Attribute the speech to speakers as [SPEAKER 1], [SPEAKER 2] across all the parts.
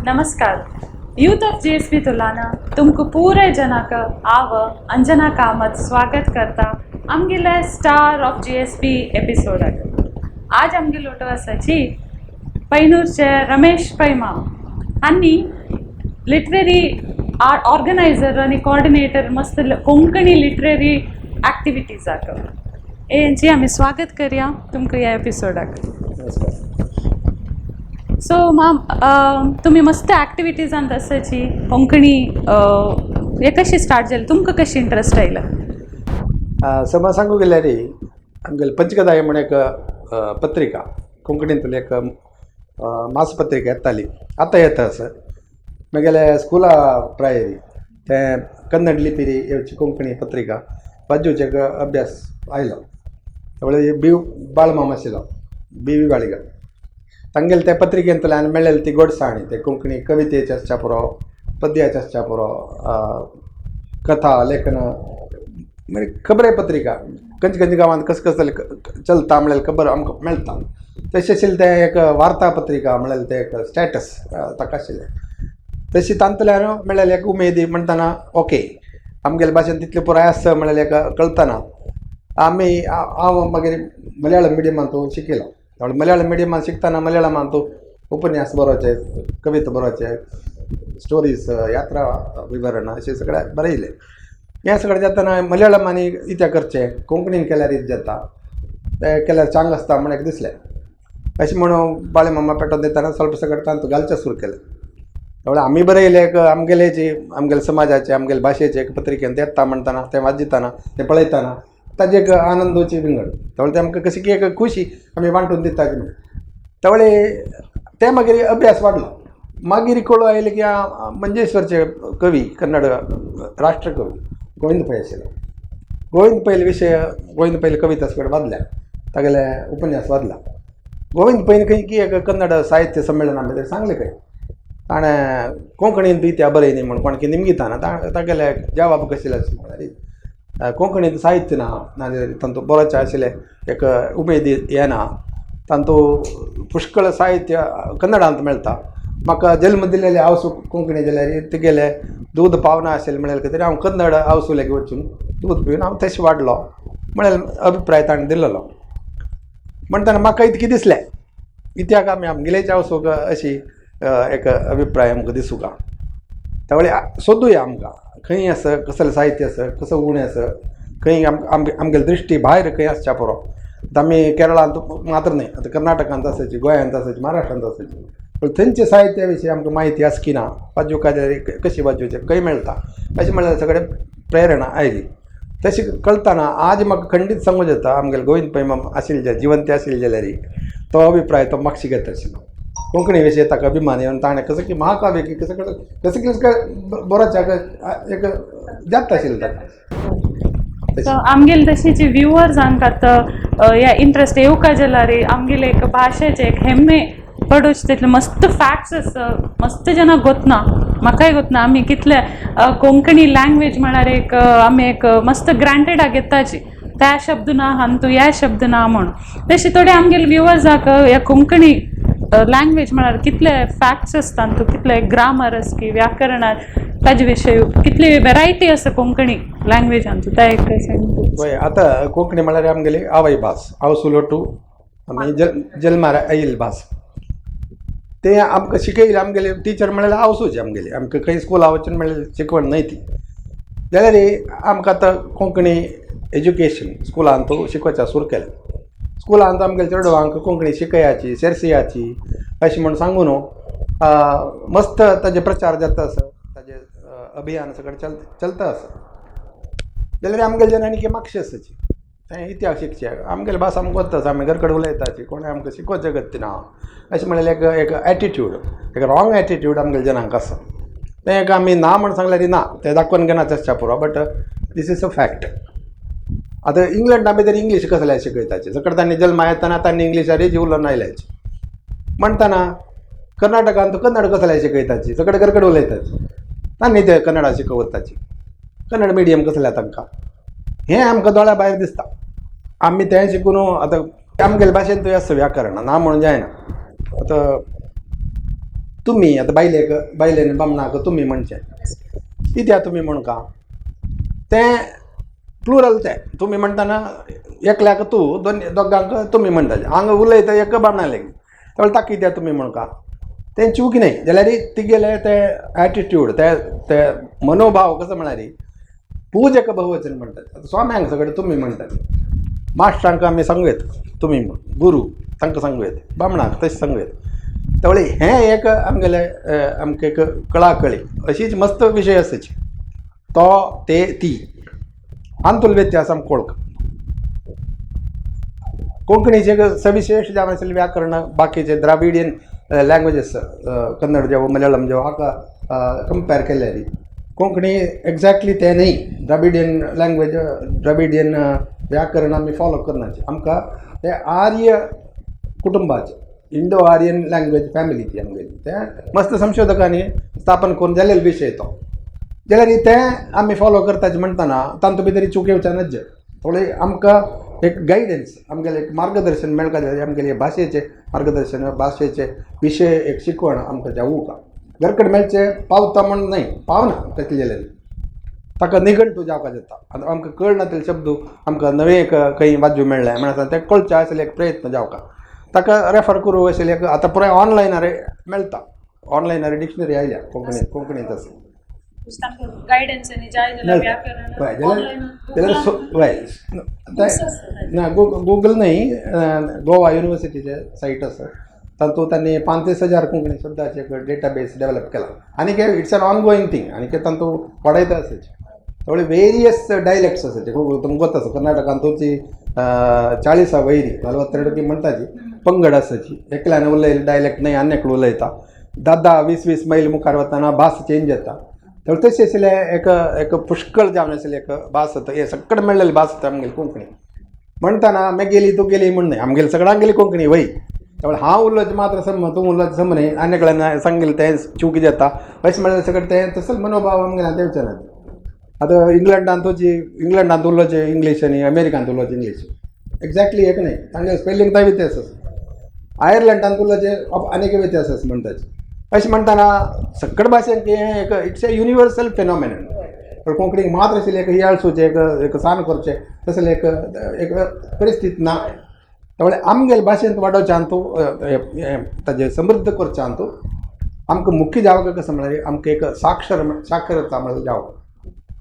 [SPEAKER 1] नमस्कार. Youth of G S P Tulana तुमकां पुराय जनाक हांव अंजना कामत स्वागत करता आमगेल्या star of G S P एपिसोडाक. आज आमगे लोटो आसाची पैनूरचे रमेश पै माम आनी लिटररी ऑर्गनायझर आनी कॉर्डिनेटर मस्त कोंकणी लिटररी एक्टिविटीजाक. हेंची आमी स्वागत करया तुमकां ह्या एपिसोडाक.
[SPEAKER 2] नमस्कार.
[SPEAKER 1] सो माम, तुमी मस्त एक्टिविटीजांत आसाची. कोंकणी हे कशी स्टार्ट जाली? तुमकां कशी इंट्रस्ट आयलो?
[SPEAKER 2] समज सांगू गेल्यार, आमगेले पंचकदाय म्हूण एक पत्रिका, कोंकणींतली एक मास पत्रिका येताली, आतां येता आसा. म्हगेले स्कुला प्रायरी तें कन्नड लिपीर येवची कोंकणी पत्रिका वाचूचे एक अभ्यास आयलो. त्यावेळी बी बाळमाम आशिल्लो, बी वी बाळिगा, तांगेले त्या पत्रिकेंतल्यान मेळ्ळेली ती गोडसाणी, ते कोंकणी कवितेचे आसच्या पुरो, पद्याचे आसच्या पुरो, कथा लेखन, मागीर खबरे पत्रिका खंयचे खंयच्या गांवांत कसं कसं चलता म्हणल्यार खबर आमकां मेळटा. तशें आशिल्लें तें एक वार्ता पत्रिका म्हणल्यार तें एक स्टेटस ताका आशिल्लें. तशी तांतल्यान मेळ्ळेली एक उमेदी म्हणटना, ओके, आमगेले भाशेन तितलें पुराय आसा म्हणल्यार एक कळतना आमी हांव मागीर मलयाळम मिडियमांत शिकिलो. मलयाळम मिडियमांत शिकतना मलयाळमांत उपन्यास बरोवचे, कविता बरोवचे, स्टोरीज, यात्रा विवरण अशें सगळें बरयलें. हें सगळें जातना मलयाळम आनी कित्याक करचें, कोंकणीन केल्यार कितें जाता, तें केल्यार चांग आसता म्हण एक दिसलें. अशें म्हणून बाळे मामा पेटोवन दितना ಸ್ವಲ್ಪ सगळें तांतू घालचें सुरू केलें. त्यावेळार आमी बरयलें एक आमगेले जी आमगेले समाजाचे, आमगेले भाशेचे एक पत्रिकेन येता म्हणटना, तें वाचितना, तें पळयतना ताजे एक आनंदूची विंगड. त्यावेळार तें आमकां कशी की एक खुशी आमी वांटून दिता म्हण. त्यावेळी तें मागीर अभ्यास वाडलो. मागीर कळून आयलें की मंजेश्वरचे कवी, कन्नड राष्ट्रकवी गोविंद पै आशिल्लो. गोविंद पैले विशय, गोविंद पैले कविता सगळें वाचल्या, तागेले उपन्यास वाचला. गोविंद पैन खंय की एक कन्नड साहित्य संमेलना भितर सांगलें खंय, ताणें कोंकणीन बी त्या बरयनी म्हूण कोण की निमगिताना तागेले जवाब कशें म्हळ्यार, कोंकणींत साहित्य ना, नाजाल्यार तांतूं बरोवचें आशिल्लें एक उमेद येना, तांतूं पुष्कळ साहित्य कन्नडांत मेळटा. म्हाका जल्म दिलेले आवसू कोंकणी जाल्यार तिगेले दूद पावना आशिल्लें म्हळ्यार कितें, हांव कन्नड आवसू लागीं वचून दूद पिवन हांव तशें वाडलो म्हळ्यार अभिप्राय ताणें दिल्लो. म्हणटना म्हाका इतकें दिसलें, कित्याक आमी आमगेलेच आवसूक अशी एक अभिप्राय आमकां दिसूंक. त्या सोदुया आमकां खंय आसा, कसलें साहित्य आसा, कसो उणें आसा खंय, आमगेली दृश्टी भायर खंय आसच्या पुरो. आतां आमी केरळांत मात्र न्हय, आतां कर्नाटकांत आसाची, गोंयांत आसाची, महाराष्ट्रांत आसाची, पूण थंयचे साहित्या विशीं आमकां म्हायती आसा की ना, वाजोवंक जाल्यार कशी वाजोवचें, खंय मेळटा, अशें म्हळ्यार सगळें प्रेरणा आयली. तशें कळतना आज म्हाका खंडीत सांगूं जाता, आमगेले गोविंद पै माम आशिल्ले, जिवंत आशिल्ले जाल्यार तो अभिप्राय तो मागशी घेता आशिल्लो. कोंकणी विशय ताका अभिमान येवन ताणें कसो की महाकाव्य की कसो कसो कितें बरोवच्याक एक जाता आशिल्लें ताका.
[SPEAKER 1] सो आमगेले तशीं व्युवर्सांक आतां ह्या इंट्रस्ट येवका जाल्यार आमगेले एक भाशेचे एक हेम्मे पडोवचे तितले मस्त फॅक्ट्स आसा, मस्त जाणांक गोतना, म्हाकाय गोतना. आमी कितले कोंकणी लँग्वेज म्हळ्यार एक आमी एक मस्त ग्रांटेडा घेताची, त्या शब्द ना हांतू ह्या शब्द ना म्हणून. तशें थोडे आमगेले व्युवर्साक ह्या कोंकणी लँग्वेज म्हळ्यार कितले फॅक्ट्स आसता तातूंत, कितले ग्रामर आसा की व्याकरणात ताजे विशय, कितली वेरायटी आसा कोंकणी लँग्वेजान, तें एक
[SPEAKER 2] वय, आतां कोंकणी म्हळ्यार आमगेली आवय भास, आवसुलोटू आमी जल्मार आयिल्ली भास. ते आमकां शिकयले आमगेले टिचर म्हळ्यार आवसूच आमगेली, आमकां खंय स्कुला वचून मेळ्ळें शिकवण न्हय ती. जाल्यार आमकां आतां कोंकणी एज्युकेशन स्कुलांत शिकोवचें सुरू केलें. स्कुलांत आमगेले चेडवांक कोंकणी शिकयाची, सेर्सियाची अशें म्हूण सांगून मस्त ताजे प्रचार जाता आसा, ताजें अभियान सगळें चलता आसा. जाल्यार आमगेले जनांनी की मागशें आसाची तें इतिहास शिकचें, आमगेले भास आमकां वता आसा, आमी घर कडेन उलयताची, कोणें आमकां शिकोवचें गत्य ना अशें म्हणल्यार एक एक एटिट्यूड, एक रॉंग एटिट्यूड आमगेले जनांक आसा. तें एक आमी ना म्हण सांगल्यार ना, तें दाखोवन घेना आसच्या पुरो, but this is a fact. आतां इंग्लंडा भितर इंग्लीश कसले शिकयताचे, सगळें तांणी जल्मा येतना तांणी इंग्लिशारी उलोवन आयल्याचे. म्हणटना कर्नाटकांत कन्नड कसले शिकयताची, सगळे घर कडेन उलयताची, तांणी ते कन्नडा शिकोवताची, कन्नड मिडियम कसलें तांकां, हें आमकां दोळ्या भायर दिसता. आमी तें शिकून आतां आमगेले भाशेन थंय आसा व्याकरण ना म्हणून जायना. आतां तुमी आतां बायलेक, बायलेन बामणाक तुमी म्हणचें, कित्याक तुमी म्हणका तें प्लुरल. तें तुमी म्हणटना एकल्याक तूं, दोन दोगांक तुमी म्हणटाचे. हांगा उलयता एक बामणा लागीं, ताका कित्याक तुमी म्हणका, तें चूक न्हय. जाल्यार तिगेले ते एटिट्यूड, ते ते मनोभाव कसो म्हळ्यार पूजक बहुवचन म्हणटात. आतां स्वाम्यांक सगळे तुमी म्हणटात, मास्टरांक आमी सांगू येता तुमी म्हूण, गुरू तांकां सांगू येता, बामणाक तशें सांगू येता. त्यावेळी हें एक आमगेलें आमकां एक कळाकळी अशीच मस्त विशय आसाची. तो, ते, ती हातूंतलो व्यत्यास आमकां कळका. कोंकणीचें एक सविशेश जावन आशिल्लें व्याकरण बाकीचे द्राविडियन लँग्वेजीस, कन्नड जावं मलयाळम जावं, हाका कंपेर केल्यार कोंकणी एग्जॅक्टली तें न्हय. द्राविडियन लँग्वेज, द्राविडियन व्याकरण आमी फॉलो करनाचे. आमकां ते आर्य कुटुंबाचे, इंडो आर्यन लँग्वेज फॅमिलीची आमगेली, तें मस्त संशोधकांनी स्थापन करून जाल्लेलो विशय तो. जाल्यार तें आमी फॉलो करताचे म्हणटना तातूंत भितर चूक येवच्या नज्ज. थोडे आमकां एक गायडन्स, आमगेलें एक मार्गदर्शन मेळटा जाल्यार आमगेले भाशेचें मार्गदर्शन, भाशेचे विशय एक शिकवण आमकां जावूं का घर कडेन मेळचें पावता म्हण न्हय, पावना. तसलें जाल्यार ताका निघंटू जावपाक जाता. आतां आमकां कळना ते शब्द, आमकां नवें एक खंय बाजू मेळ्ळें म्हण तें कळचें आसलें एक प्रयत्न जावका, ताका रेफर करूं आशिल्लें. एक आतां पुराय ऑनलायनार मेळटा, ऑनलायनार डिक्शनरी आयल्या कोंकणी, कोंकणींत आसा.
[SPEAKER 1] गायडन्स आनी जाय जाल्यार व्याकरण.
[SPEAKER 2] हय, जाल्यार हय ना, गुगल न्हय, गोवा युनिवर्सिटीचे सायट आसा, तातूंत तांणी 35,000 कोंकणी शब्दाचे एक डेटाबेस डेवलप केला. आनी it's an ongoing thing आनी तातूंत वाडयता आसाचे. थोडे वेरियस डायलेक्ट्स आसाचे. तुमकां गोत आसा, कर्नाटकांत तुमची 40 वयरी 42 म्हणटाची पंगड आसाची. एकल्यान उलयले डायलेक्ट न्हय, आनी एकलो उलयता. धा धा 20 20 मैल मुखार वतना भास चेंज जाता. तर तशें आशिल्लें एक एक पुष्कळ जावन आशिल्लें एक भास. हें सगळें मेळ्ळेली भास आतां आमगेली कोंकणी म्हणटना मेगेली तुगेली म्हण न्हय, आमगेली सगळ्यांगेली कोंकणी वय. त्यामुळे हांव उलोवचें मात्र सम, तूं उलोवचें सम न्हय, आनी एकल्यान सांगिल्लें तें चूक जाता अशें म्हळ्यार सगळें तें तसोच मनोभाव आमगेले तेवचे ना. आतां इंग्लंडान तुजी, इंग्लंडांत उलोवचें इंग्लीश आनी अमेरिकांत उलोवचें इंग्लीश एक्झॅक्टली एक न्हय. तांगे स्पेलिंग थंय व्यत्यास आसा. आयर्लंडांत उलोवचें आनीक व्यत्यास आसा म्हणटाचे. अशें म्हणटना सगळे भाशेंक हें एक it's a universal phenomenon. पण कोंकणीक मात्र आशिल्लें एक हियाळसूचें, एक एक सान करचें तसलें एक एक परिस्थिती ना. त्यामुळे आमगेले भाशेंत वाडोवचें तूं, ताजें समृद्ध करचें तूं, आमकां मुख्य जावंक कसो म्हळ्यार आमकां एक साक्षर साक्षरता म्हळ्यार जावप,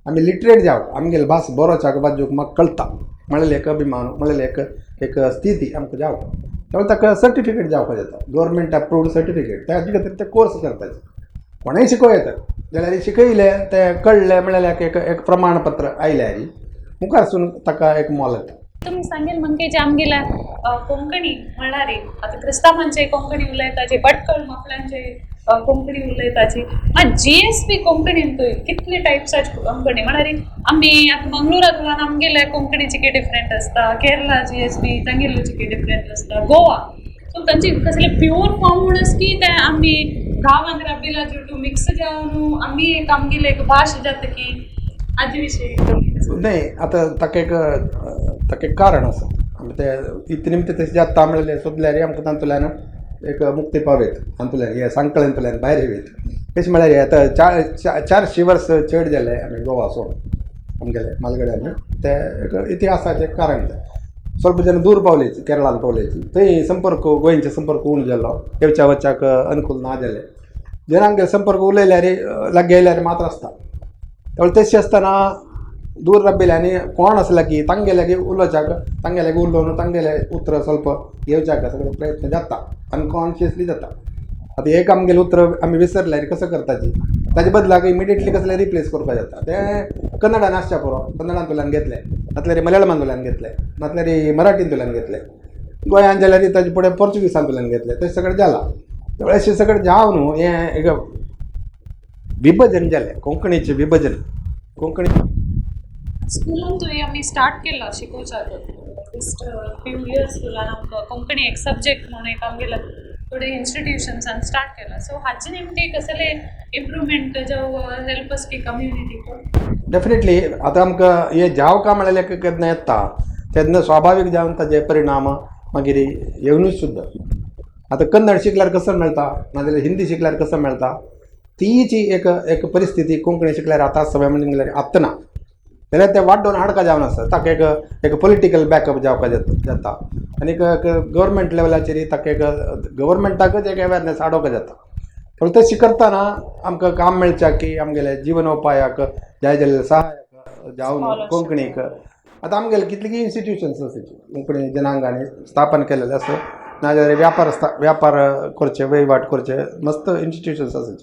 [SPEAKER 2] आमी लिटरेट जावप. आमगेले भास बरोवच्याक बाजूक म्हाका कळटा म्हळ्यार एक अभिमान, म्हळ्यार एक एक स्थिती आमकां जावप. त्यामुळे ताका सर्टिफिकेट जावपाक जाता, गव्हर्मेंट अप्रूव्ड सर्टिफिकेट. ताजे खातीर ते कोर्स करताचे. कोणेय शिकोवं येता, जाल्यार शिकयलें तें कळ्ळें म्हळ्यार एक एक प्रमाणपत्र आयल्यार मुखारसून ताका एक मोल येता.
[SPEAKER 1] तुमी सांगेल म्हणजे जे आमगेल्या कोंकणी म्हणल्यार आतां क्रिस्तांवांचे कोंकणी उलयताचे, भटकळ मापल्यांचे कोंकणी उलयताची, मात जीएसबी कोंकणींतूय कितले टायप्साचे कोंकणी. म्हळ्यार आमी आतां मंगळुराक उलोवन आमगेले कोंकणी चिके डिफरंट आसता, केरला जीएसबी तांगेलो चिके डिफरंट आसता, गोवा. सो तांची कसले प्युअर फॉर्म म्हणस की ते आमी गांवांत राबिला जुटू मिक्स जावन आमी एक आमगेले एक भाश जाता की हाजे विशयी?
[SPEAKER 2] न्हय, आतां ताका एक कारण आसा. आमी ते इतले निमतां तशें जाता म्हणल्यार सोदल्यार आमकां तातूंतल्यान एक मुक्ती पावयत, तातूंतल्यान हे सांकळेंतल्यान भायर येवयत. कशें म्हळ्यार आतां 400 वर्स चड जाले आमी गोवा सोडून, आमगेले म्हालगड्यांनी. ते एक इतिहासाचें कारण. तें ಸ್ವಲ್ಪ ಜನ ದೂರ पावलेची, केरळान पावलेची. थंय संपर्क, गोंयचे संपर्क उणो जालो, येवच्या वच्चाक अनुकूल ना जालें. जनांगे संपर्क उलयल्यार लागीं येयल्यार मात्र आसता. त्यामुळे तशें आसतना दूर राबिल्ले आनी कोण आसला की तांगे लागीं उलोवच्याक, तांगे लागीं उलोवन तांगेले उतरां ಸ್ವಲ್ಪ घेवच्याक सगळे प्रयत्न जाता, अनकॉन्शियसली जाता. आतां एक आमगेलें उतर आमी विसरल्यार कसो करताची, ताजे बदलाक इमिडिएटली कसलें रिप्लेस करपाक जाता. तें कन्नडान आसच्या पुरो, कन्नडांतल्यान घेतलें, नातल्यार मलयाळमांतल्यान घेतलें, नातल्यार मराठींतल्यान घेतलें, गोंयान जाल्यार ताजे फुडें पोर्चुगीसांतल्यान घेतलें, तें सगळें जालां. अशें सगळें जावन न्हू हें एक विभजन जालें, कोंकणीचें विभजन कोंकणी.
[SPEAKER 1] स्कुलांतूय आमी स्टार्ट केला शिकोवच्याक. जस्ट फ्यू इयर्स स्कुलान आमकां कोंकणी एक सब्जेक्ट म्हणून एक आमगेल्या थोडे इन्स्टिट्युशन्सान स्टार्ट केला. सो हाचे निमती कसले इम्प्रुवमेंट जावं हेल्प की कम्युनिटीक?
[SPEAKER 2] डेफिनेटली. आतां आमकां हे जाव का म्हळ्यार केन्ना येता तेन्ना स्वाभावीक जावन ताजे परिणाम मागीर येवनूच सुद्दां. आतां कन्नड शिकल्यार कसो मेळटा, नाजाल्यार हिंदी शिकल्यार कसो मेळटा, तीच एक एक परिस्थिती कोंकणी शिकल्यार आतां सगळें म्हणून गेल्यार आतां ना जाल्यार तें वाड्डोवन हाडका जावन आसा. ताका एक एक पोलिटिकल बॅकअप जावपा जाता आनी एक गव्हर्मेंट लेवलाचेर ताका एक गव्हर्मेंटाकच एक अवेरनेस हाडोवंक जाता. पूण तशें करतना आमकां काम मेळच्या की आमगेले जिवनोपायाक जाय जाल्यार सहायक जावन कोंकणीक. आतां आमगेले कितलीं इन्स्टिट्युशन्स आसा कोंकणी जनांगांनी स्थापन केलेले आसा, नाजाल्यार व्यापार व्यापार करचे, वहिवाट करचे मस्त इन्स्टिट्युशन्स आसा.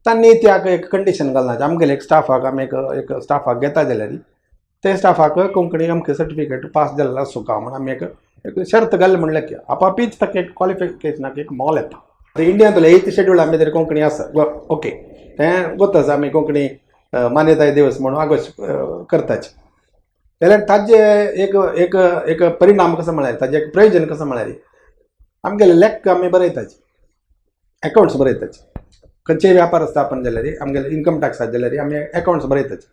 [SPEAKER 2] तांणी त्याक एक कंडिशन घालना, आमगेले एक स्टाफाक आमी एक एक स्टाफाक घेता जाल्यार ते स्टाफाक कोंकणी अमकें सर्टिफिकेट पास जाल्लें आसूं काय म्हूण आमी एक एक शर्त घाली म्हणल्यार की आपापीच ताका एक क्वॉलिफिकेशनाक एक मोल येता. आतां इंडियांतले एथ शेड्यूल आमी तरी कोंकणी आसा, ओके तें गोत आसा. आमी कोंकणी मान्यताय दिवस म्हणून आगोश करताची जाल्यार ताजे एक एक एक परिणाम कसो म्हळ्यार ताजें एक प्रयोजन कसो म्हळ्यार आमगेले लेख आमी बरयताची, एकावंट्स बरयताची. खंयचेय व्यापार स्थापन जाल्यार आमगेले इन्कम टॅक्स जाल्यार आमी एकावंट्स बरयताची.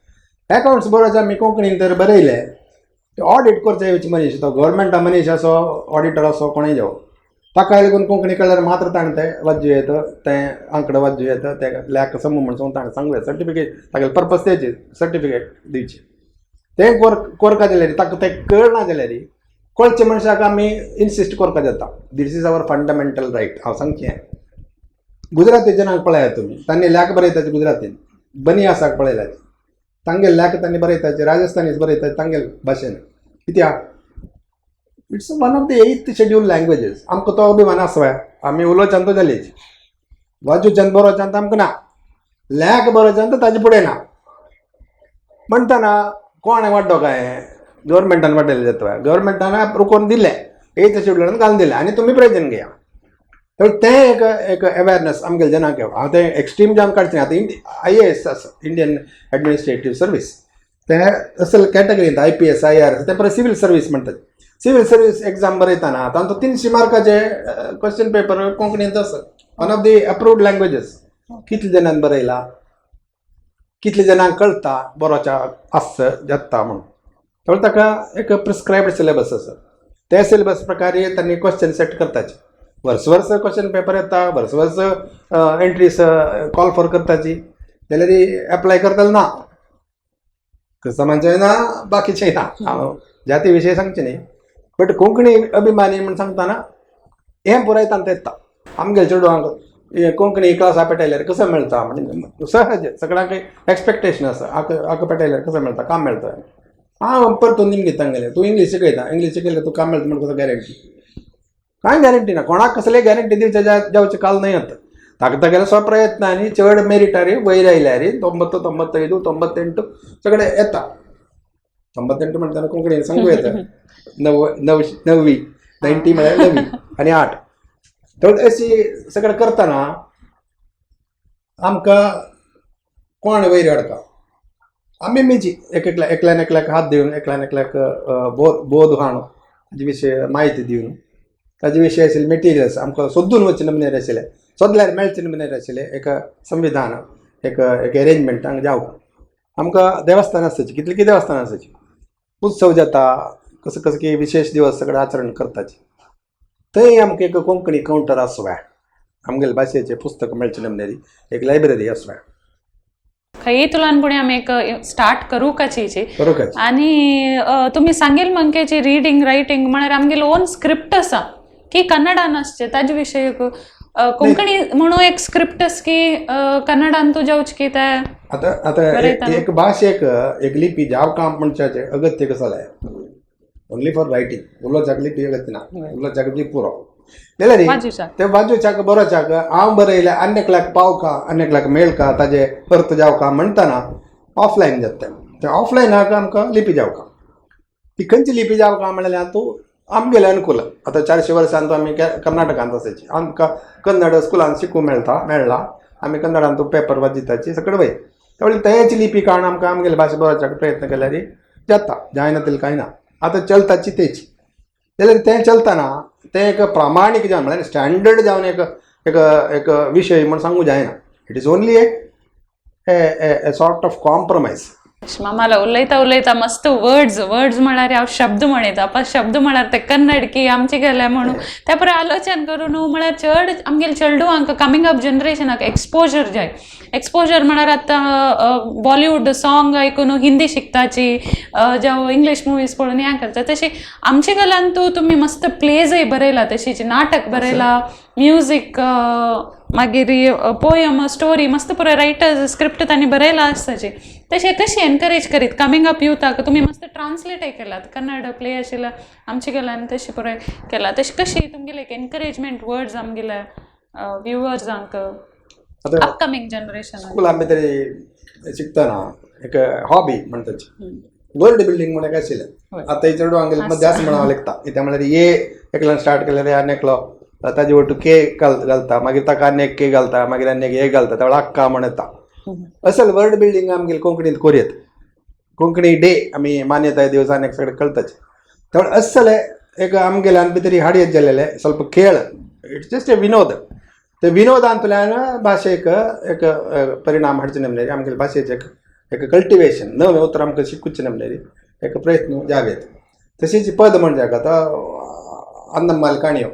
[SPEAKER 2] एकावंट्स बरोवचे आमी कोंकणीन तर बरयले ते ऑडिट करचे येवचे मनीस, तो गव्हर्मेंटा मनीस असो, ऑडिटर असो, कोणूय जावं, ताका लागून कोंकणी कळ्ळ्यार मात्र ताणें तें वाज्जू येता, तें आंकडो वाज्जू येता, तें लेख समू म्हण ताणें सांगू येता. सर्टिफिकेट तागेलें पर्पज तेजें सर्टिफिकेट दिवचें. तें कोरका जाल्यार ताका तें कळना जाल्यार कळचे मनशाक आमी इन्सिस्ट करपा जाता. This is our fundamental right. हांव सांगचें गुजराती जनांक पळयात तुमी, तांणी लेख बरयतात गुजरातीन, बनियासाक पळयल्यात तांगेले लेख तांणी बरयतात, राजस्थानीच बरयतात तांगेले भाशेन. कित्याक? It's one of the eighth schedule languages. आमकां तो अभिमान आसा. आमी उलोवच्यान तो जालीच, वाजूच्यान बरोवच्यान आमकां ना, लेख बरोवच्यान तर ताजे फुडें ना. म्हणटना कोण वाड्डो काय गव्हर्मेंटान वाडयलें जाता. गव्हर्मेंटान अप्रूव करून दिलें, एथ शेड्युलान घालून दिलें आनी तुमी प्रयोजन घेया. तर तें एक एक अवेरनेस आमगेले जनांक. हांव तें एक्स्ट्रीम जावन काडचें. आतां IAS आसा, इंडियन एडमिनिस्ट्रेटीव सर्वीस, तें असल कॅटेगरींत IPS, IRS, तें परत सिवील सर्वीस म्हणटात. सिवील सर्वीस एग्जाम बरयतना तांचो 300 मार्काचे क्वेश्चन पेपर कोंकणींत आसा, one of the approved languages. कितले जाणांनी बरयला, कितले जाणांक कळटा बरोवच्या आस जाता म्हूण. तर ताका एक प्रिस्क्रायब्ड सिलेबस आसा, ते सिलेबस प्रकारे तांणी क्वेश्चन सेट करताचे. वर्स वर्स क्वेश्चन पेपर येता, वर्स वर्स एंट्रीज कॉल फॉर करताची, जाल्यार एप्लाय करतले ना, क्रिस्तांवांचें ना, बाकीचें ना. हांव जाती विशय सांगचें न्ही, बट कोंकणी अभिमानी म्हूण सांगतना हें पुराय तांकां येता. आमगेले चेडवांक कोंकणी क्लासा पेटयल्यार कसो मेळटा म्हणजे सहज सगळ्यांक एक्सपेक्टेशन आसा, आका आका पेटयल्यार कसो मेळटा, काम मेळटा. हांव परतून निमगीत तांगेलें, तूं इंग्लीश शिकयता, इंग्लीश शिकयल्यार तूं काम मेळटा म्हण कसो गॅरंटी? कांय गॅरंटी ना. कोणाक कसले गॅरंटी दिवचे जावचे काल न्हय. आतां ताका तागेले स्वप्रयत्न आनी चड मेरिटार वयर आयल्यार 90, 95, 98 सगळे येता. 98 म्हणटाना कोंकणीन सांगू येता, नव नव णव्वी, 90 म्हळ्यार णवी आनी 8. तर अशी सगळें करतना आमकां कोण वयर हाडटा? आमी मिजी एक एकल्या एकल्यान एकल्याक हात दिवन, एकल्यान एकल्याक बोध बोध हाडून, ताजे विशय म्हायती दिवन, ताजे विशय आशिल्ले मटेरियल्स आमकां सोदून वचचे नमुने आशिल्ले, सोदल्यार मेळचे नमुने आशिल्ले एक संविधान, एक एक एरेंजमेंट हांगा जावं. आमकां देवस्थान आसाची, कितलीं देवस्थान आसाची, उत्सव जाता, कसो कसो की विशेश दिवस सगळें आचरण करताची, थंय आमकां एक कोंकणी कावंटर आसुया, आमगेले भाशेचें पुस्तक मेळचें नमुने एक लायब्ररी आसुया.
[SPEAKER 1] खंय तुलान पुणे आमी एक स्टार्ट करूं काची.
[SPEAKER 2] बरोबर.
[SPEAKER 1] आणि तुमी सांगेल मंकेची रिडींग रायटिंग म्हळ्यार आमगेले ओन स्क्रिप्ट आसा की कन्नडान आसचे ताजे विशय कोंकणी म्हणून एक स्क्रिप्ट आस की कन्नडान तूं जावच की ते
[SPEAKER 2] आतां आतां
[SPEAKER 1] बरयतना.
[SPEAKER 2] एक भाशेक एक लिपी जाव काम म्हणच्याचें अगत्य कसो जालें? Only for writing. उलोवच्याक लिपी अगत्य ना, उलोवच्याक जी पुरो जाल्यार
[SPEAKER 1] वाजूच्याक.
[SPEAKER 2] ते वाजूच्याक बरोवच्याक हांव बरयलें आनी एकल्याक पावका, आनी एकल्याक मेळका, ताजे अर्थ जावका म्हणटना ऑफलायन जाता तें. ऑफलायनाक आमकां लिपी जावका. ती खंयची लिपी जावका म्हणल्यार तूं आमगेलें अनुकूल. आतां 400 वर्सां आमी कर्नाटकांत आसाची, आमकां कन्नड स्कुलान शिकूंक मेळटा, मेळ्ळा. आमी कन्नडान तूं पेपर वाचिताची सगळें वयर त्यावेळी तेच लिपी काडून आमकां आमगेले भाशे बरोवच्याक प्रयत्न केल्यार जाता, जायना तितलें कांय ना. आतां चलताची तेच जाल्यार तें चलतना तें एक प्रामाणीक जावन म्हळ्यार स्टँडर्ड जावन एक एक एक विशय म्हूण सांगूंक जायना. It is only a sort of compromise.
[SPEAKER 1] मामाला उलयता उलयता मस्त वर्ड्स वर्ड्स म्हळ्यार हांव शब्द म्हणयता, आपा शब्द म्हळ्यार ते कन्नड की आमचे गेले म्हणून त्या पयर आलोचन करून न्हू, म्हळ्यार चड आमगेले चेडवांक कमींग अप जनरेशनाक एक्सपोजर जाय. एक्सपोजर म्हळ्यार आतां बॉलिवूड सॉंग आयकून हिंदी शिकताची, जावं इंग्लीश मुवीज पळोवन हें करता. तशें आमचे गलान तूं तुमी मस्त प्लेजय बरयला, तशीच नाटक बरयला, म्युजीक, मागीर पोयम, स्टोरी, मस्त पुरो रायटर्स स्क्रिप्ट तांणी बरयला आसताचे. तशें कशें एनकरेज करीत कमींग अप युथाक? तुमी मस्त ट्रान्सलेटय केलात कन्नड प्ले आशिल्ले आमचे गेल्यान, तशें पुराय केलां. तशें कशें तुमगेले एक एनकरेजमेंट वर्ड्स आमगेल्या व्युवर्सांक,
[SPEAKER 2] आतां
[SPEAKER 1] अपकमींग जनरेशन?
[SPEAKER 2] स्कुलान भितर शिकतना एक हॉबी म्हणटाची वर्ल्ड बिल्डींग म्हूण एक आशिल्लें. आतां चेडवांक जास्त म्हणून हांव लेखता. कित्याक म्हळ्यार ए एकल्यान स्टार्ट केल्यार आनी एकलो ताजे वटू के घालता, मागीर ताका आनी एक के घालता, मागीर आनी एक ए घालता, त्या वेळार अक्का म्हण येता. असल वर्ल्ड बिल्डींग आमगेले कोंकणींत कोरयत. कोंकणी डे आमी मान्यताय दिवस आनी एक सगळें कळटाचे. त्यामुळे असले एक आमगेल्यान भितर हाडयत जालेले ಸ್ವಲ್ಪ खेळ, it's just a विनोद. ते विनोदांतल्यान भाशेक एक परिणाम हाडचे नमनेरी, आमगेले भाशेचें एक एक कल्टिवेशन, नवें उतर आमकां शिकूचें नमनेरी एक प्रयत्न जावेत. तशीच पद म्हणजे आतां अन्नम्माल काणयो,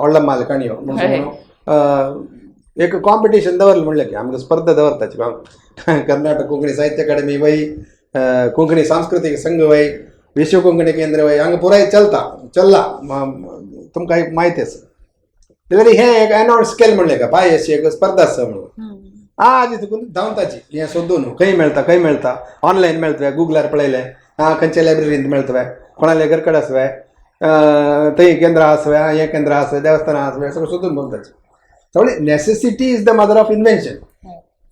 [SPEAKER 2] ओळ्ळम्माल काणयो म्हणून एक कॉम्पिटिशन दवरलें म्हणलें की आमकां स्पर्धा दवरताची. कर्नाटक कोंकणी साहित्य अकादमी वय, कोंकणी सांस्कृतीक संघ वय, विश्व कोंकणी केंद्र वय, हांगा पुराय चलता चल्ला, तुमकां एक म्हायती आसा. जाल्यार हें एक अनावन्स केलें म्हणलें का बाय अशी एक स्पर्धा आसा म्हणून आज तुका धांवताची हें सोदून खंय मेळटा, खंय मेळटा, ऑनलायन मेळटा, गुगलार पळयलें, आं खंयच्या लायब्ररींत मेळटा, कोणाल्या घरकडेन आसवे, थंय केंद्र आसवे, हें केंद्र आसवे, देवस्थान आसवे, सगळें सोदून भोंवताची. त्यामुळे necessity is the mother of invention.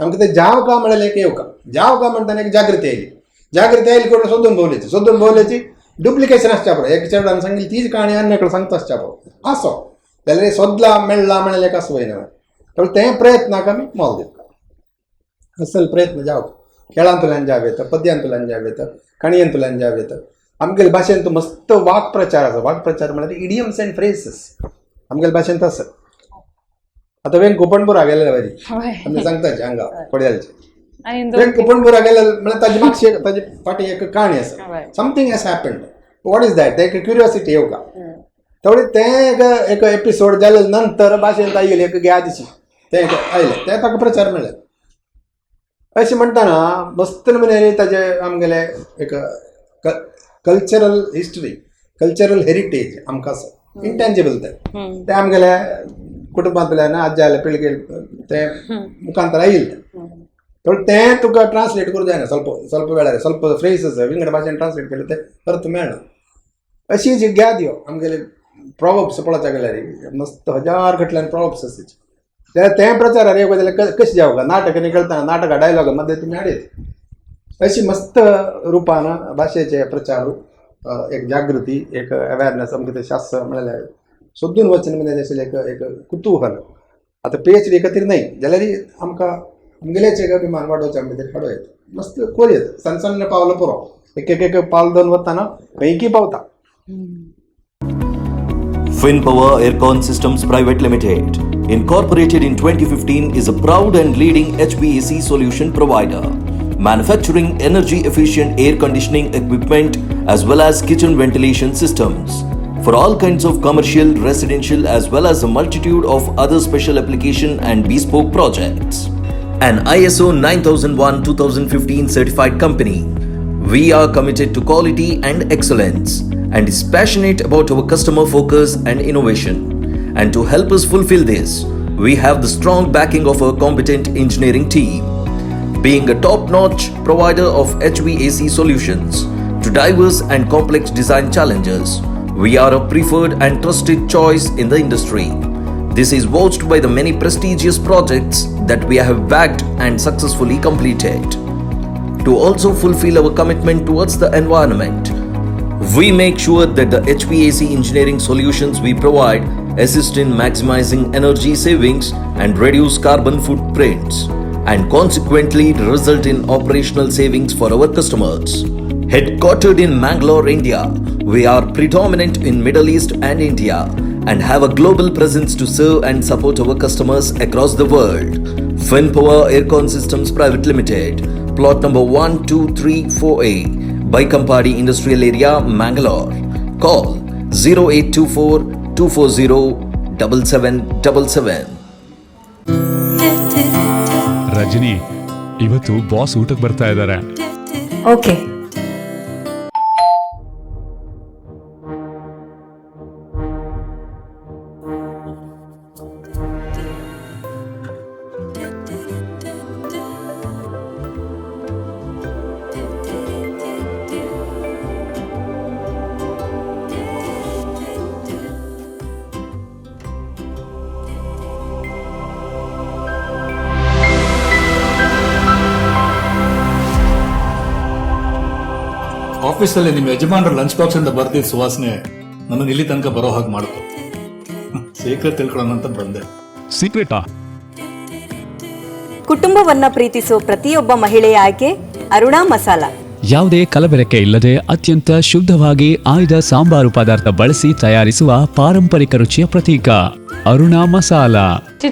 [SPEAKER 2] आमकां ते जाव का म्हणलें एक येवका जाव का म्हणटाना एक जागृती आयली. जागृती आयली करून सोदून भोवल्याची, सोदून भोवल्याची डुप्लिकेशन आसच्या पळय. एक चेडवान सांगिल्ली तीच काणी आनी एकलो सांगता आसच्या पळय आसो जाल्यार सोदला मेळ्ळा म्हणल्यार एक आसो वयना. त्यामुळे ते प्रयत्नाक आमी मोल दिता. असल प्रयत्न जावं खेळांतल्यान जावं येता, पद्यांतल्यान जावं येता, काणयेंतल्यान जावं येता. आमगेले भाशेंत मस्त वाक्प्रचार आसा. वाक्प्रचार म्हळ्यार इडियम्स अँड फ्रेसीस आमगेले भाशेंत आसा. आतां वेंकू पणपुरा गेलेले वरी आमी सांगताचे हांगा कोडयालचे.
[SPEAKER 1] आनी
[SPEAKER 2] वेंकू पणपुरा गेले म्हळ्यार ताजे मागशी ताजे फाटी एक काणी आसा. Something has happened, what is that, एक क्युरियोसिटी येवका. त्यामुळे तें एक एक एपिसोड जाले नंतर भाशेंत आयली एक घ्या दिशी तें एक आयलें, तें ताका प्रचार मेळ्ळें. अशें म्हणटना मस्त नमुने ताजे आमगेले एक कल्चरल हिस्ट्री, कल्चरल हेरिटेज आमकां आसा, इंटेंजिबल तें. तें आमगेल्या कुटुंबांतल्यान आज्याले पिळगे तें मुखांतर आयिल्लें तें. तें तुका ट्रान्सलेट करूं जायना, ಸ್ವಲ್ಪ ಸ್ವಲ್ಪ वेळार ಸ್ವಲ್ಪ फ्रेसीस विंगड भाशेन ट्रान्सलेट केलें तें अर्थ मेळना. अशी जी ग्याद्यो आमगेले प्रोवर्ब्स पळोवच्या गेल्यार मस्त हजार गटल्यान प्रोवर्ब्स आसाचे. जाल्यार तें प्रचारार येवपा जाल्यार कशें जावं नाटक निकळतना नाटकां डायलॉग मध्ये तुमी हाडयत. अशी मस्त रुपान भाशेचे प्रचार, एक जागृती, एक अवेरनेस आमकां तें शास्त्र म्हणल्यार सोदून वचन म्हणजे आशिल्लें एक एक कुतूहल. आतां पीएचडी खातीर न्हय जाल्यार आमकां आमगेलेच एक अभिमान वाडोवच्या भितर हाडूं येता. मस्त कोरयत सन्न सन्न पावलां पुरो, एक एक एक पावल दोन वतना खंयकी पावता.
[SPEAKER 3] FinPower Aircon Systems Private Limited, incorporated in 2015, is a proud and leading HVAC solution provider, manufacturing energy efficient air conditioning equipment as well as kitchen ventilation systems for all kinds of commercial, residential as well as a multitude of other special application and bespoke projects. An ISO 9001-2015 certified company, we are committed to quality and excellence and is passionate about our customer focus and innovation. And to help us fulfill this, we have the strong backing of our competent engineering team. Being a top-notch provider of HVAC solutions to diverse and complex design challenges, we are a preferred and trusted choice in the industry. This is vouched by the many prestigious projects that we have backed and successfully completed. To also fulfill our commitment towards the environment, we make sure that the HVAC engineering solutions we provide assist in maximizing energy savings and reduce carbon footprints, and consequently result in operational savings for our customers. Headquartered in Mangalore, India, we are predominant in Middle East and India and have a global presence to serve and support our customers across the world. FinPower Aircon Systems Private Limited, Plot number 1234A, Baikampady Industrial Area, Mangalore. Call 0824 240 7777.
[SPEAKER 4] Rajani, ಇವತ್ತು boss ಊಟಕ್ಕೆ ಬರ್ತಾ ಇದ್ದಾರೆ.
[SPEAKER 5] Okay.
[SPEAKER 6] ಆಫೀಸಲ್ಲಿ ನಿಮ್ಮ ಯಜಮಾನರ lunch box ಇಂದ ಬರ್ದಿದ್ದ ಸುವಾಸನೆ ನನ್ನನ್ನು ಇಲ್ಲಿ ತನಕ ಬರೋ ಹಾಗೆ ಮಾಡ್ತು. ಸೀಕ್ರೆಟ್ ತಿಳ್ಕೊಳ್ಳೋಣ ಅಂತ ಬಂದೆ.
[SPEAKER 4] ಸೀಕ್ರೆಟಾ?
[SPEAKER 5] ಕುಟುಂಬವನ್ನ ಪ್ರೀತಿಸೋ ಪ್ರತಿಯೊಬ್ಬ ಮಹಿಳೆಯ ಆಯ್ಕೆ ಅರುಣಾ ಮಸಾಲ.
[SPEAKER 7] ಯಾವುದೇ ಕಲಬೆರಕೆ ಇಲ್ಲದೆ ಅತ್ಯಂತ ಶುದ್ಧವಾಗಿ ಆಯ್ದ ಸಾಂಬಾರು ಪದಾರ್ಥ ಬಳಸಿ ತಯಾರಿಸುವ ಪಾರಂಪರಿಕ ರುಚಿಯ ಪ್ರತೀಕ ಅರುಣಾ ಮಸಾಲಾ.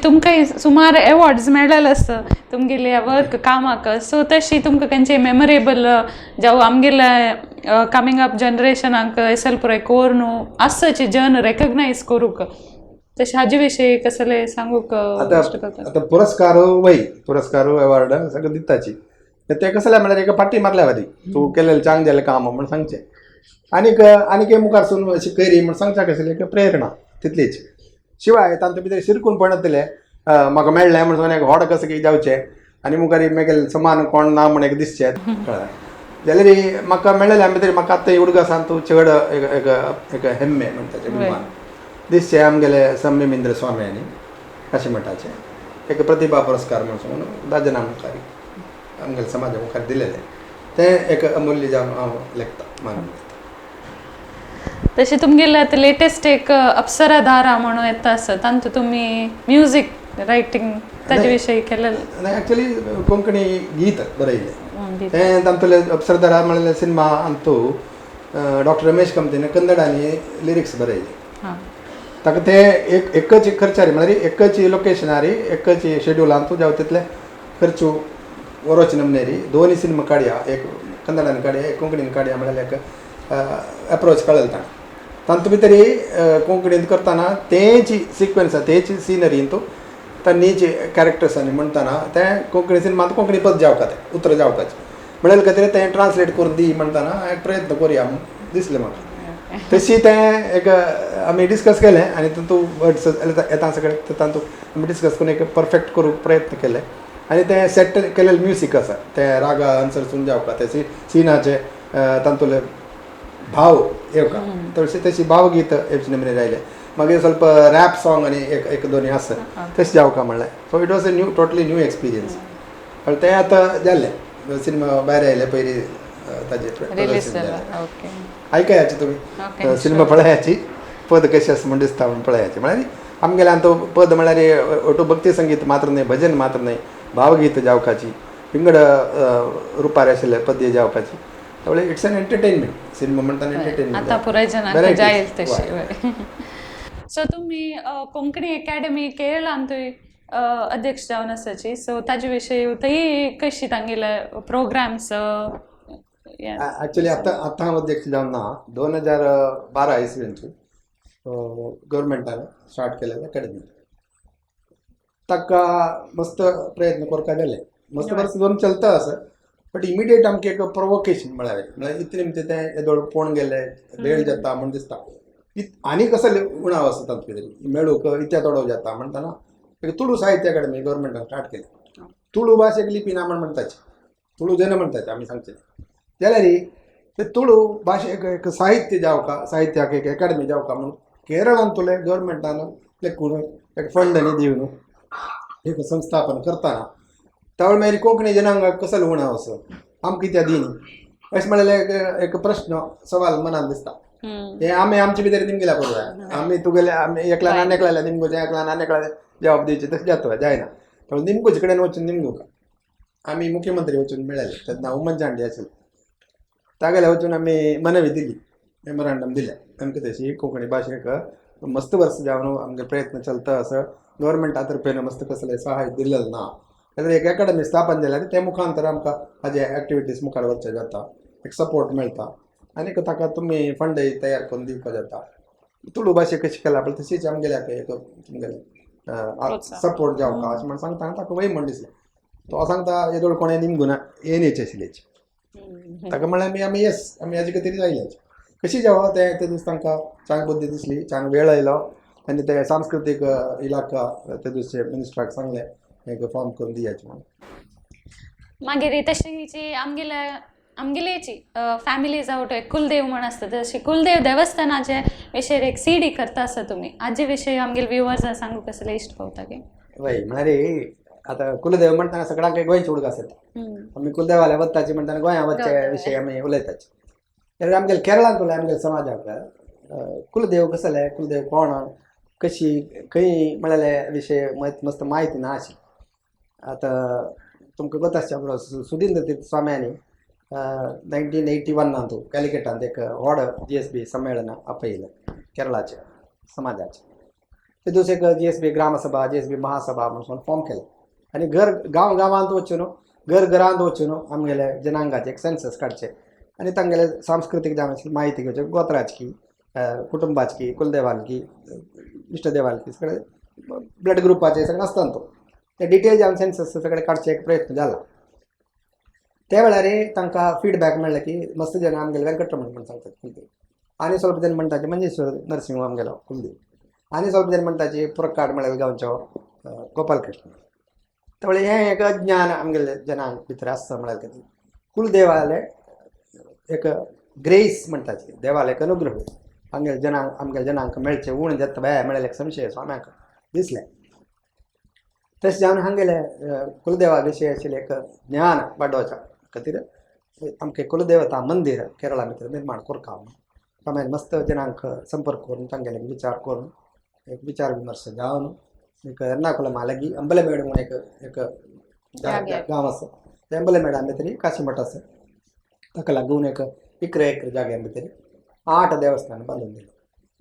[SPEAKER 1] तुमकां सुमार एवॉर्ड्स मेळ्ळेले आसा तुमगेल्या वर्क कामाक. सो तशी तुमकां खंयचे मेमोरेबल, जावं आमगेल्या कमिंग अप जनरेशनाक एसल पुराय कोरून आसाची जन रेकग्नायज करूंक, तशें हाजे विशीं कसलें सांगूंक
[SPEAKER 2] आतां
[SPEAKER 1] इश्ट करता?
[SPEAKER 2] आतां पुरस्कार वय, पुरस्कार, अवॉर्ड सगळें दिताची. ते कसलें म्हळ्यार एका पाटी मारल्या वारी, तूं केलेलें चांगलें जालें काम म्हण सांगचें, आनीक आनीक मुखार सून अशी करी म्हण सांगच्या कसलें एक प्रेरणा तितलीच. शिवाय तांचे भितर शिरकून पडतलें, म्हाका मेळ्ळें म्हण सांगून एक व्हड कसं कितें जावचें आनी मुखार मागीर समान कोण ना म्हण एक दिसचें, कळ्ळें जाल्यार म्हाका मेळ्ळें भितर म्हाका आतां उडगासान तूं चड एक एक एक हेम्मे म्हणटा, अभिमान दिसचें. आमगेले संयमेंद्र स्वामी आनी अशें म्हणटाचें एक प्रतिभा पुरस्कार म्हण सांगून 10 जाणां मुखार, आमगेले समाजा मुखार दिलेलें, तें एक अमूल्य जावन हांव लेखता, मानून घेता.
[SPEAKER 1] तशें तुमगेलें आतां लेटेस्ट एक अप्सरा धारा म्हणून येता आसा, तातूंत तुमी म्युजीक रायटींग ताजे विशीं केलेलें?
[SPEAKER 2] नाही, ॲक्च्युली कोंकणी गीत बरयलें तें. तातूंतलें अप्सरधारा म्हणलें सिनेमा अंतू डॉक्टर रमेश कमतीन कन्नड आनी लिरिक्स बरयले. ताका ते एक एकच खर्चारी, म्हळ्यार एकच लोकेशनारी, एकच शेड्युलान तूं जावं तितले खर्च वरोच नमनेरी दोनूय सिनेमा काडया, एक कन्नडान काडया, एक कोंकणीन काडया म्हळ्यार एक एप्रोच कळ्ळें ताणें. तातूंत भितर कोंकणींत करतना तेंच सिक्वन्स, तेच सिनरीन तूं तांचीच कॅरेक्टर्स आनी म्हणटना तें कोंकणी सिनेमांत कोंकणी पद जावका, तें उतरां जावपाचें म्हणल्यार खातीर तें ट्रान्सलेट करून दी म्हणटना एक प्रयत्न करुया म्हूण दिसलें म्हाका. तशी तें एक आमी डिस्कस केलें आनी तातूंत वर्ड्स येता सगळें, तातूंत आमी डिस्कस करून एक परफेक्ट करूंक प्रयत्न केले आनी तें सेट केलेलें म्युजीक आसा तें रागा अनुसरून जावका, ते सिनाचे तातूंतले भाव येवका, तशें तशी भावगीत येवचे नमूने रायले. मागीर ಸ್ವಲ್ಪ रॅप सॉंग आनी एक एक दोनी आसा, तशें जावका म्हणलें. So it was a new, totally new experience. तें आतां जाल्लें, सिनेमा भायर आयले पयलीं ताजें
[SPEAKER 1] रिलीज
[SPEAKER 2] प्रदर्शन
[SPEAKER 1] जाला.
[SPEAKER 2] जालें. आयकयाची तुमी.
[SPEAKER 1] ओके.
[SPEAKER 2] सिनेमा पळयाची, पद कशें आसा म्हूण दिसता म्हूण पळयाची. म्हळ्यार आमगेल्यान तो पद म्हळ्यार ओटू भक्ती संगीत मात्र न्हय, भजन मात्र न्हय, भावगीत जावकाची, विंगड रुपार आशिल्ले पद्य जावपाची. त्यामुळे it's an entertainment cinema म्हणटाना, एंटरटेनमेंट.
[SPEAKER 1] आतां पुराय जनांक जाय तशी. सो तुमी कोंकणी एकॅडमी केरळांतूय अध्यक्ष जावन आसाची, सो ताजे विशीं थंय कशी तांगेले प्रोग्राम्स?
[SPEAKER 2] ॲक्च्युली आतां आतां हांव अध्यक्ष जावन ना. 2012 इसवेंत गव्हर्मेंटान स्टार्ट केलेलें अकॅडमी, ताका मस्त प्रयत्न करपाक जाले, मस्त वर्स दोन चलता आसा. बट इमिडिएट आमकां एक प्रोवोकेशन म्हळ्यार म्हळ्यार इतलें म्हणजे तें येदोळ पोण गेले वेळ जाता म्हूण दिसता. आनी कसले उणाव आसा तातूंत भितर मेळूंक इत्या थोडो जाता म्हणटना एक तुळू साहित्य अकाडमी गव्हर्मेंटान स्टार्ट केली. तुळू भाशेक लिपी ना म्हण म्हणटाचे, तुळू जन म्हणटाचे आमी सांगचे जाल्यार ते तुळू भाशेक एक साहित्य जावका, साहित्याक एक अकाडमी जावका म्हूण केरळांतुले गव्हर्मेंटान लेखून एक फंड न्ही दिवन एक संस्थापन करतना, त्यावेळ मागीर कोंकणी जनांगाक कसलो उणाव आसा, आमकां कित्याक दिनी अशें म्हणल्यार एक एक प्रश्न, सवाल मनान दिसता. हे आमी आमचे भितर निमगेल्या करूया, आमी तुगेले आमी एकल्यान आनी एकल्यान निमगोचें, एकल्यान आनी एकल्यान जबाब दिवचें, तशें जाता, जायना. पूण निमगोचे कडेन वचून निमगूंक आमी मुख्यमंत्री वचून मेळ्ळे तेन्ना उमन चांडी आशिल्ले. तागेले वचून आमी मनवी दिली, मेमोरांडम दिलें. आमकां तशी कोंकणी भाशेक मस्त वर्स जावन आमगे प्रयत्न चलता असो, गव्हर्मेंटा तर्फेन मस्त कसलें सहाय्य दिलेलें ना. जाल्यार एक एकाडमी स्थापन जाल्यार ते मुखांतर आमकां हाजे एक्टिविटीज मुखार वचचे जाता, एक सपोर्ट मेळटा आनीक ताका तुमी फंडय तयार करून दिवपाक जाता. तुळू भाशे कशी केला पळय तशीच आमगेल्या एक तुमगेले सपोर्ट जावका अशें म्हण सांगता. आनी ताका वय म्हण दिसलें. तो सांगता येदोळ कोणें निमगुना येयनेचे आशिल्लेच. ताका म्हणलें आमी आमी येस आमी हाजे खातीर आयल्याच. कशी जावं ते ते दीस तांकां चांग बुद्दी दिसली, चांग वेळ आयलो आनी ते सांस्कृतीक इलाका ते दुसरे मिनिस्टराक सांगलें एक फॉर्म करून दियाचे म्हणून.
[SPEAKER 1] मागीर तशी आमगेल्या आमगेलेची फॅमिली जावं एक कुलदेव म्हण आसता, तशी कुलदेव देवस्थानाचे विशयर एक सीडी करता आसा तुमी, हाजे विशय आमगेले व्युवर्सां सांगूंक कसले इश्ट पावता की?
[SPEAKER 2] वय, म्हळ्यार आतां कुलदेव म्हणटना सगळ्यांक गोंयचे उडगास येता. आमी कुलदेवाले वताची म्हणटना गोंया वचचे विशय आमी उलयताची. जाल्यार आमगेले केरळांत उरल्या आमगेले समाजाक कुलदेव कसले, कुलदेव कोण, कशी, खंय म्हळ्यार विशय मस्त म्हायती ना अशी. आतां तुमकां गोत आसचें आपलो सुधींद्र तीर्थ स्वाम्यांनी 1981 कॅलिकटांत एक व्हड GSB संमेलन आपयलें केरळाचें समाजाचें. ते दुसरे एक GSB ग्रामसभा, GSB महासभा म्हणून फॉर्म केलें आनी घर गांव गांवांत वचून, घर घरांत वचून आमगेले जनांगाचे एक सेन्सस काडचें आनी तांगेले सांस्कृतीक जावन म्हायती घेवचे, गोत्राची, कुटुंबाची, कुलदेवालकी, इश्टदेवालकी, सगळे ब्लड ग्रुपाचे सगळें आसता तो ते डिटेल जावन सेन्सस सगळे काडचे एक प्रयत्न जाला. त्या वेळार तांकां फिडबॅक मेळ्ळें की मस्त जाणां आमगेले वेंकटरमण म्हण सांगतात कुलदेव, आनी स्वल्प जण म्हणटाचे मंजेश्वर नरसिंह आमगेलो कुलदेव, आनी स्वल्प जण म्हणटाचे पुरक्काड म्हळ्यार गांवचो गोपालकृष्ण. त्यावेळे हें एक अज्ञान आमगेले जनांक भितर आसता. म्हळ्यार कितें, कुलदेवाले एक ग्रेस म्हणटाचे, देवाले एक अनुग्रह आमगेले जनांक आमगेले जनांक मेळचें उण जाता बाय म्हळ्यार एक संशय स्वाम्याक दिसलें. तशें जावन हांगेले कुलदेवा विशय आशिल्लें एक ज्ञान वाडोवच्या खातीर आमकां कुलदेवता मंदीर केरळा भितर निर्माण करता म्हणून स्वाम्यान मस्त जनांक संपर्क करून तांगेले विचार करून एक विचार विमर्श जावन एक एर्नाकुलमा लागीं अंबलमेड म्हणून एक एक गांव आसा, त्या अंबलमेडा भितर काशी मठ आसा, ताका लागून एक 11 एकर जाग्या भितर 8 देवस्थान बांदून दिलें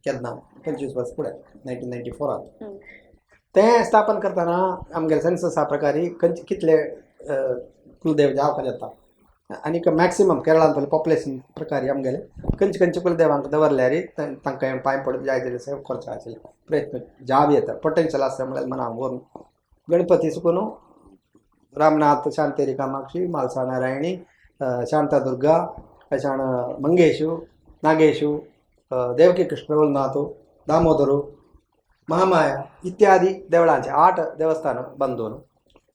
[SPEAKER 2] केन्ना 25 वर्स फुडें 1994. तें स्थापन करतना आमगेले सेन्ससा प्रकारी खंयचे कितले कुलदेव जावपाक जाता आनीक मॅक्सिमम केरळांतले पॉप्युलेशन प्रकारी आमगेले खंयचे खंयचे कुलदेवांक दवरल्यार तांकां पांय पडून जाय जाल्यार सेवा करचो आशिल्ले प्रयत्न जावं येता, पोटेन्शियल आसा म्हळ्यार मनां व्हरून गणपती सुकून रामनाथ, शांतेरी कामाक्षी, म्हालसा नारायणी, शांतादुर्गा, अशाण मंगेशू, नागेशू, देवकी कृष्ण रघुनाथ, दामोदरू, महामाया इत्यादी देवळांचे 8 देवस्थान बांदून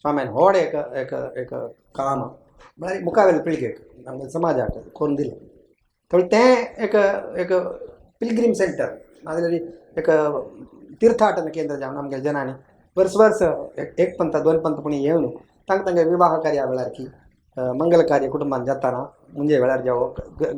[SPEAKER 2] स्वाम्यान व्हड एक एक एक काम म्हळ्यार मुखावेले पिळगेक आमगे समाजाक करून दिलें. तर तें एक एक पिलग्रीम सेंटर नाजाल्यार एक तीर्थाटन केंद्र जावन आमगे जनांनी वर्स वर्स एक पंथ दोन पंथ पुणी येवन तांकां तांगे विवाह कार्या वेळार की मंगल कार्य कुटुंबान जाताना मुंजे वेळार जावो,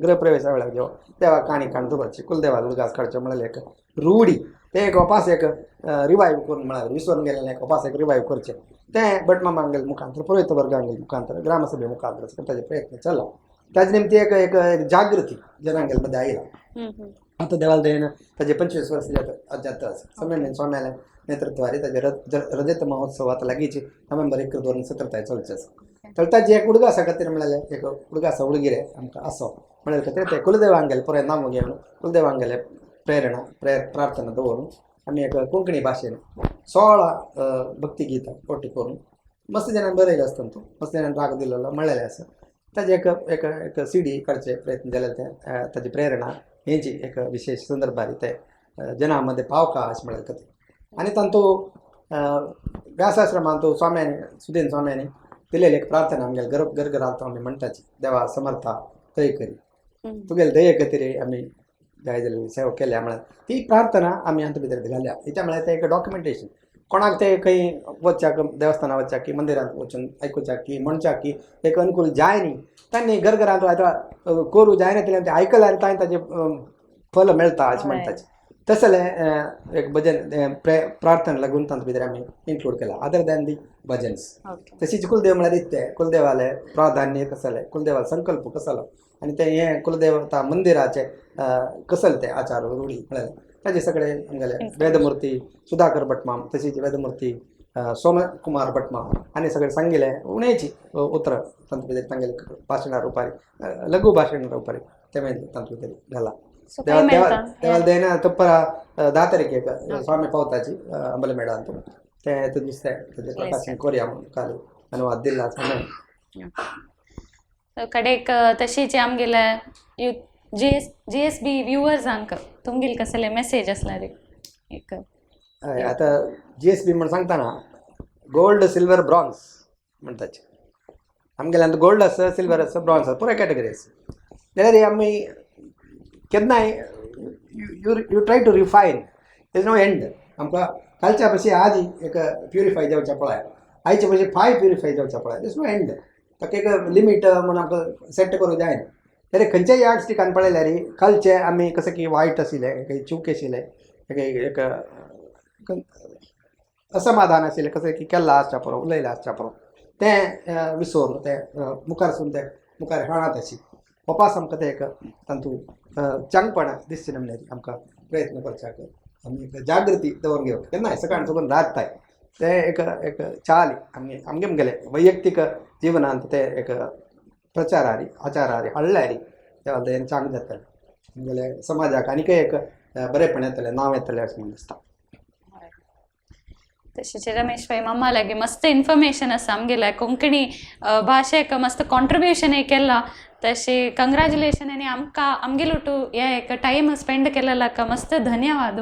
[SPEAKER 2] गृहप्रवेशा वेळार जावो, देवा काणी काण दवरची, कुलदेवा उडगास काडचो म्हळ्यार एक रूढी तें एक वापास एक रिवायव करून म्हळ्यार विसरून गेल्लें एक वापास एक रिवायव करचें तें भटमामांगेले मुखांतर, पुरोहित वर्गांगेले मुखांतर, ग्रामसभे मुखांतर ताजे प्रयत्न चल्ला. ताजे निमती एक एक जागृती जनांगेले मध्ये आयला. आतां देवाल दयेन ताजे 25 वर्स जाता स्वाम्यान स्वाम्याले नेतृत्वारी ताजे रजत महोत्सव आतां लागींच नोव्हेंबर 1 2017 चलचें आसा. तर ताजे एक उडगासा खातीर म्हळ्यार एक उडगासा उडगिरे आमकां आसो म्हळ्यार खातीर ते कुलदेवांगेले पुराय नांव घेवन कुलदेवांगेले प्रेरणा प्रार्थना दवरून आमी एक कोंकणी भाशेन 16 भक्तिगीतां ओटी करून मस्त जाणांनी बरयलें आसता तो मस्त जाणांनी राग दिलेलो म्हणलेलें आसा. ताजे एक एक एक CD काडचे प्रयत्न जाल्यार ते ताजी प्रेरणा हेची एक विशेष संदर्भार ते जनां मदें पावका अशें म्हळ्यार खातीर. आनी तांतू व्यासाश्रमांत स्वाम्यांनी सुदीन स्वाम्यांनी दिलेली एक प्रार्थना आमगेले घर घर घरांत आमी म्हणटाची, देवा समर्था दये करी, तुगेले दये खातीर आमी जाय जाल्यार सेवा केल्या म्हळ्यार ती प्रार्थना आमी हातूंत भितर घाल्या. कित्याक म्हळ्यार तें एक डॉक्युमेंटेशन, कोणाक तें खंय वचच्याक देवस्थानां वचच्याक की मंदिरांत वचून आयकुच्याक की म्हणच्याक की एक अनुकूल जाय न्ही, तांणी घर घरांत आतां करूं जायना तितलें तें आयकल्यार तांणी ताजें फल मेळटा अशें म्हणटाचें. तसलें एक भजन प्रार्थना लागून तातूंत भितर आमी इन्क्लूड केलां अदर दॅन दी भजन्स. तशीच कुलदेव म्हळ्यार इतलें कुलदेवालें प्राधान्य कसलें, कुलदेवालो संकल्प कसलो आनी तें हें कुलदेवता मंदिराचें कसलें तें आचार रुढी म्हळ्यार ताजे सगळे आमगेले वेदमूर्ती सुधाकर भटमाम, तशीच वेदमूर्ती सोमकुमार भटमा आनी सगळें सांगिलें उणेची उतरां तांतूत भितर तांगेले भाशणा रुपारी, लघु भाशण रुपारी तें तातूंत भितर घालां.
[SPEAKER 1] सो खंय मेळटा?
[SPEAKER 2] देवाला देना तुप्परा 10 तारखेक स्वामी पावताची अंबलमेडा अंतु ते नुस्तें तेजें प्रकाशन कोरया म्हणून काल अनुवाद दिल्ला आसा.
[SPEAKER 1] कडेक तशीच आमगेले you GSB व्युवर्सांक तुमगेले कसले मेसेज आसल्यार एक.
[SPEAKER 2] हय, आतां जीएसबी म्हण सांगतना गोल्ड सिल्वर ब्रॉन्ज म्हणटाचे. आमगेल्यान गोल्ड आसा, सिल्वर आसा, ब्रॉन्ज आसा, पुराय कॅटेगरी आसा. जाल्यार आमी केन्नाय you try to refine, is no end. आमकां कालच्या पशी आज एक प्युरिफाय जावचें पळय, आयचे पशी फाय प्युरिफाय जावचें पळय, is no and. ताका एक लिमीट म्हूण आमकां सेट करूंक जायना. जाल्यार खंयच्याय यार्डस्टिकान पळयल्यार कालचे आमी कशें की वायट आशिल्लें, एक चूक आशिल्लें, एक एक असमाधान आशिल्लें, कशें की केल्लां आसच्या पुरो, उलयलां आसच्या पुरो, तें विसरून तें मुखार सून तें मुखार हाणात अशी वपास आमकां तें एक तातूंत चांगपणां दिसचें ना म्हणल्यार आमकां प्रयत्न करच्याक आमी एक जागृती दवरून घेवप. केन्नाय सकाळ सगून रातताय तें एक एक चाल आमगे आमगे आमगेले वैयक्तीक जिवनांत तें एक प्रचारारी आचारारी हाडल्यारी तें चांग जातलें आमगेले समाजाक आनीकय एक बरेंपण येतलें, नांव येतलें अशें म्हूण दिसता.
[SPEAKER 1] तशेंच रमेश भाई मामा लागीं मस्त इन्फॉर्मेशन आसा, आमगेल्या कोंकणी भाशेक मस्त कॉन्ट्रिब्युशन केलां. तशें कंग्रेच्युलेशन आनी आमकां आमगेलोटू हे एक टायम स्पेंड केलेल्याक मस्त धन्यवाद.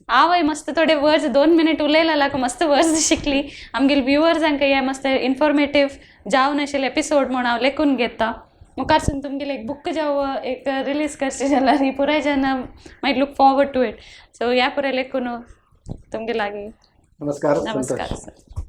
[SPEAKER 1] हांवय मस्त थोडे वर्ड्स 2 मिनीट उलयलेल्याक मस्त वर्ड्स शिकली. आमगेले व्युवर्सांक हे मस्त इन्फॉर्मेटीव जावन आशिल्ले एपिसोड म्हूण हांव लेखून घेता. मुखारसून तुमगेले एक बूक जावं एक रिलीज करचें जाल्यार ही पुराय जाणां मागीर look forward to it. So ह्या पुराय लेखून तुमगे लागीं
[SPEAKER 2] नमस्कार.
[SPEAKER 1] नमस्कार
[SPEAKER 2] संतोष.
[SPEAKER 1] सर.